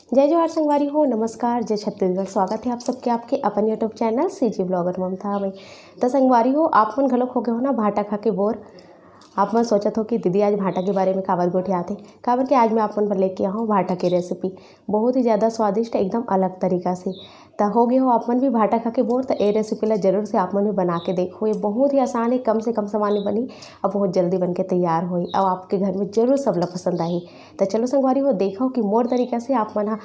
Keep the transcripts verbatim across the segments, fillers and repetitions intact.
जय जोहार संगवारी हो, नमस्कार, जय छत्तीसगढ़। स्वागत है आप सबके आपके अपन YouTube चैनल सीजी ब्लॉगर ममता में। तो संगवारी हो, आप मन घलोक हो गए हो ना भाटा खा के बोर। आप मन सोचत हो कि दीदी आज भाटा के बारे में काबर गोठियाथे, काबर कि आज मैं आप मन बर लेके आया हूँ भाटा के रेसिपी, बहुत ही ज़्यादा स्वादिष्ट, एकदम अलग तरीका से। त हो गए हो आप मन भी भाटा खा के बोर, त ए रेसिपी ला जरूर से आप मन भी बना के देखो। ये बहुत ही आसान है, कम से कम सामान में बनी और बहुत जल्दी बन के तैयार होई और आपके घर में जरूर सब ला पसंद आई। त चलो संगवारी हो, देखो कि मोर तरीका से आप मन हा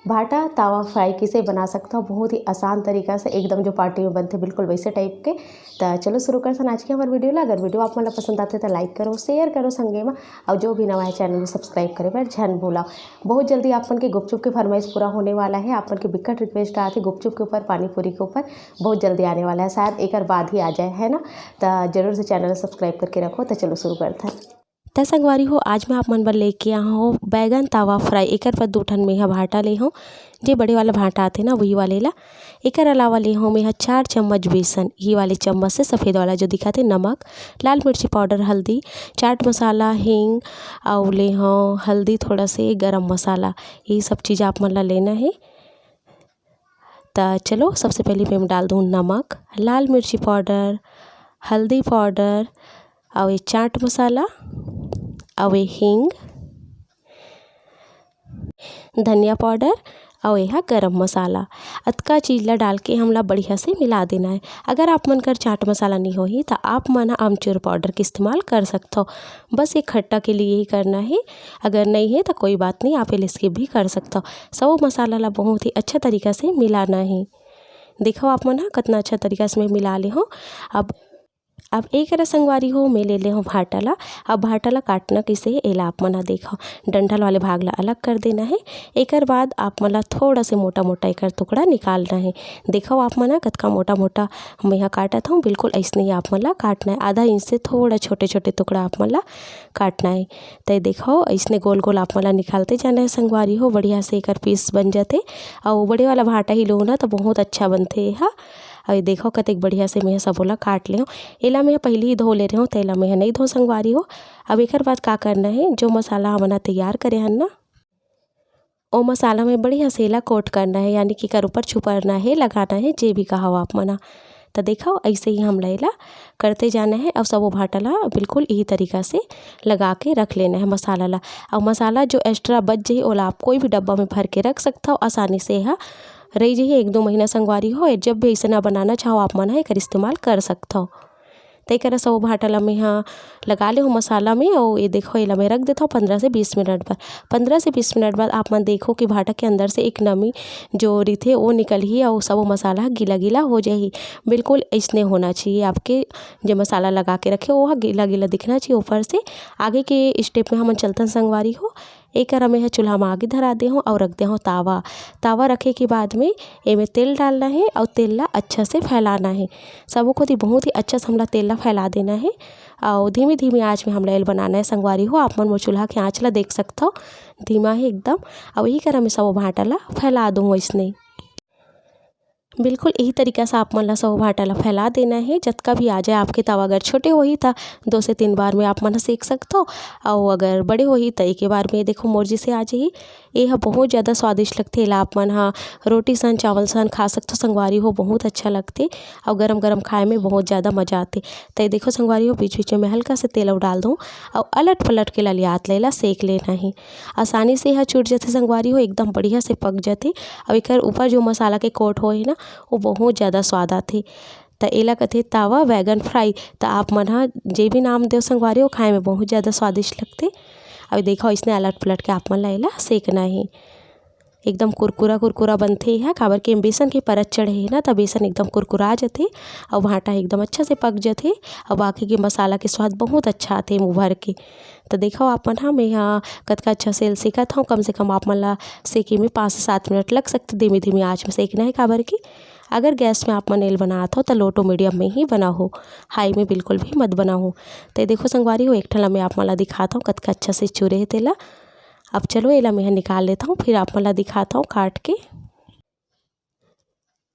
भाटा तावा फ्राई किसे बना सकता हो, बहुत ही आसान तरीका से, एकदम जो पार्टी में बनते बिल्कुल वैसे टाइप के। त चलो शुरू करथन आज के हमारे वीडियो ला। अगर वीडियो आप मन ला पसंद आते तो लाइक करो, शेयर करो संगे में, और जो भी नवा है चैनल को सब्सक्राइब करे बर झन भूला। बहुत जल्दी आप मन के गुपचुप के फरमाइश पूरा होने वाला है। आप मन के बिकट रिक्वेस्ट आते गुपचुप के ऊपर, पानी पूरी के ऊपर, बहुत जल्दी आने वाला है, शायद एक बाद ही आ जाए, है ना। तो जरूर से चैनल सब्सक्राइब करके रखो। तो चलो शुरू करते हैं। त संगवारी हो, आज मैं आप मन बर लेके आया हूँ बैगन तावा फ्राई। एकर पर दो ठन में ह भाटा ले हूँ, जे बड़े वाला भाटा आथे ना, वही वाले ला। एकर अलावा ले हूँ मैं ह चार चम्मच बेसन, ये वाले चम्मच से सफ़ेद वाला जो दिखाते नमक, लाल मिर्ची पाउडर, हल्दी, चाट मसाला, हींग, और ले हूँ हल्दी थोड़ा से, गरम मसाला। ये सब चीज़ आप मन ला लेना है। त चलो सबसे पहले मैं डाल दूँ नमक, लाल मिर्ची पाउडर, हल्दी पाउडर, और ये चाट मसाला, और ये हींग, धनिया पाउडर, और यह गरम मसाला। अतका चीज़ ला डाल के हमला बढ़िया से मिला देना है। अगर आप मन कर चाट मसाला नहीं होही त आप मन ह आमचूर पाउडर के इस्तेमाल कर सकथो। बस ये खट्टा के लिए ही करना है, अगर नहीं है तो कोई बात नहीं, आप ये स्किप भी कर सकथो। सब मसाला ला बहुत ही अच्छा तरीका से मिलाना है। देखो आप मन ह कितना अच्छा तरीका से मैं मिला ले हूँ। अब अब एक रस संगवारी हो, मैं ले ले हूँ भाटा ला। अब भाटा ला काटना कैसे है, एला आप मन ह देखो, डंठल वाले भाग ला अलग कर देना है। एकर बाद आप मन ला थोड़ा से मोटा मोटा एकर टुकड़ा निकालना है। देखो आप मन ह कतका मोटा मोटा मैं ह काटत हूँ, बिल्कुल ऐसने ही आप मन ला काटना है। आधा इंच से थोड़ा छोटे छोटे टुकड़ा आप मन ला काटना है। तो देखो ऐसने गोल गोल आप मन ला निकालते जाना है संगवारी हो, बढ़िया से एकर पीस बन जाते। और बड़े वाला भाटा ही लो ना तो बहुत अच्छा बनते है। और ये देखो कतेक बढ़िया से मैं सबो ला काट ले हूँ। एला मैं पहले ही धो ले रहे हूँ, तेला मैं नहीं धो संगवारी हो। अब एकर बाद का करना है, जो मसाला हमन ह तैयार करे हन ना, ओ मसाला में बढ़िया से एला कोट करना है, यानी कि एकर ऊपर छुपरना है, लगाना है, जे भी कहा आप मन ह। तो देखो ऐसे ही हमला एला करते जाना है और सबो भाटा ला बिल्कुल यही तरीका से लगा के रख लेना है मसाला ला। और मसाला जो एक्स्ट्रा बच जाही ओला आप कोई भी डब्बा में भर के रख सकता हो, आसानी से यह रही जाही एक दो महीना संगवारी हो। जब भी ऐसे ना बनाना चाहो आप मन ह एकर इस्तेमाल कर सकता हो। तो एक सब भाटा ला मैं ह लगा ले हूँ मसाला में। और ये देखो एला मैं रख देता हूँ पंद्रह से बीस मिनट बर। पंद्रह से बीस मिनट बाद आप मन देखो कि भाटा के अंदर से एक नमी जो रहिथे वो निकलही और सब मसाला गीला गीला हो जाही। बिल्कुल ऐसने होना चाहिए आपके जो मसाला लगा के रखे वो गीला गीला दिखना चाहिए ऊपर से। आगे के स्टेप में हमन चलतन संगवारी हो। एकर मैं ह चूल्हा में आगी धरा दे हूँ और रख दे हूँ तावा। तावा रखे के बाद में एमे तेल डालना है और तेल ला अच्छा से फैलाना है। सबो कोती बहुत ही अच्छा से हमला तेल ला फैला देना है और धीमी धीमी आँच में हमला एल बनाना है संगवारी हो। आप मन मोर चूल्हा के आँच ला देख सकथो, धीमा है एकदम। और यही करा मैं सबो भाटा ला फैला दूँ ऐसने। बिल्कुल यही तरीका से आप मन ला सबो भाटा ला फैला देना है। जतका भी आ जाए आपके तावा, अगर छोटे होही त दो से तीन बार में आप मन ह सेक सकथो, और अगर बड़े होही त एक बार में देखो मोर जैसे आ जाही। ये ह बहुत ज़्यादा स्वादिष्ट लगथे। एला आप मन ह रोटी सन, चावल सन खा सकथो संगवारी हो, बहुत अच्छा लगथे। और गरम गरम खाए में बहुत ज़्यादा मज़ा आथे। तो ये देखो संगवारी हो, बीच बीच में मैं हल्का से तेल अउ डाल दूँ और अलट पलट के ललियात लेला सेक लेना ही। आसानी से यह छूट जाथे संगवारी हो, एकदम बढ़िया से पक जाथे। और एकर ऊपर जो मसाला के कोट होए ना, वो बहुत ज़्यादा स्वाद आथे। त एला कथे तावा वैगन फ्राई। त आप मन ह जे भी नाम देव संगवारी हो, खाए में बहुत ज़्यादा स्वादिष्ट लगथे। अउ देखो, इसने अलट पलट के आप मन ला एला सेकना हे। एकदम कुरकुरा कुरकुरा बनथे एहा, काबर कि एम बेसन के परत चढ़े हे ना, त बेसन एकदम कुरकुरा जथे अउ भांटा एकदम अच्छा से पक जथे अउ बाकी के मसाला के स्वाद बहुत अच्छा आथे एम उभर के। त देखो आप मन ह, मैं ह कतका अच्छा से एल सेकत हव। कम से कम आप मन ला सेके में पाँच से सात मिनट लग सकथे। धीमी धीमी आँच में सेकना हे, काबर कि अगर गैस में आप मन एल बनात हो, त low to medium में ही बनाहू, high में बिल्कुल भी मत बनाहू। त देखो संगवारी हो, एक ठन ला मैं आप मन ला दिखात हव, कतका अच्छा से चुरे हे तेला। अब चलो, एला मैं ह निकाल लेत हव, फिर आप मन ला दिखात हव काट के।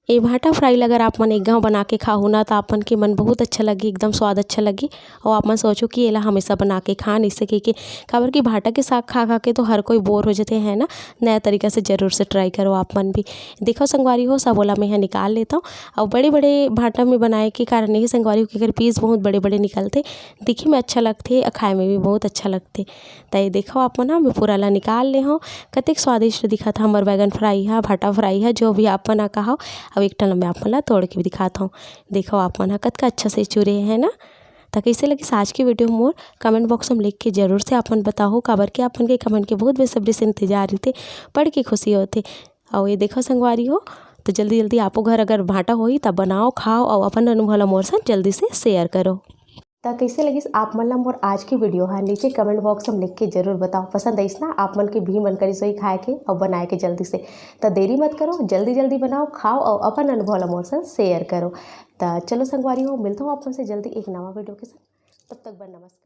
ये भाटा फ्राई ला अगर आप मन एक घाव बना के खाहू ना, तो आप मन के मन बहुत अच्छा लगी, एकदम स्वाद अच्छा लगी। और आप मन सोचो कि एला हमेशा बना के खान, इससे कि, कि काबर कि भाटा के साग खा खा के तो हर कोई बोर हो जाते हैं ना। नया तरीका से जरूर से ट्राई करो आप मन भी। देखो संगवारी हो, सब ओला मैं यहाँ निकाल लेता हूँ। और बड़े बड़े भाटा में बनाए के कारण यही संगवारी हो कि एकर पीस बहुत बड़े बड़े निकलते, दिखे में अच्छा लगते और खाए में भी बहुत अच्छा लगते। तो ये देखो आप मन, मैं पूरा ला निकाल ले हूँ। कतेक स्वादिष्ट दिखत है हमर बैगन फ्राई है, भाटा फ्राई है, जो भी आप मन कहो। अब एक ठन मैं आप मन ला तोड़ के भी दिखाता हूँ। देखो आप मन ह कतका अच्छा से चुरे है ना। तो कैसे लगिस आज की वीडियो मोर, कमेंट बॉक्स में लिख के जरूर से आप मन बताओ, काबर कि आप मन के कमेंट के बहुत बेसब्री से इंतजार रहिथे, पढ़ के खुशी होथे। और ये देखो संगवारी हो, तो जल्दी जल्दी आपो घर अगर भाटा होही तब बनाओ, खाओ और अपन अनुभव ला मोर संग जल्दी से शेयर करो। त कैसे लगिस आप मन ला मोर आज की वीडियो हा, नीचे कमेंट बॉक्स में लिख के जरूर बताओ। पसंद आइस ना आप मन के भी मन करिस होही खाए के और बनाए के जल्दी से, त देरी मत करो, जल्दी जल्दी बनाओ, खाओ और अपन अनुभव ला मोर संग शेयर करो। त चलो संगवारी हो, मिलता हूँ आप मन से जल्दी एक नवा वीडियो के साथ। तब तक बर नमस्कार।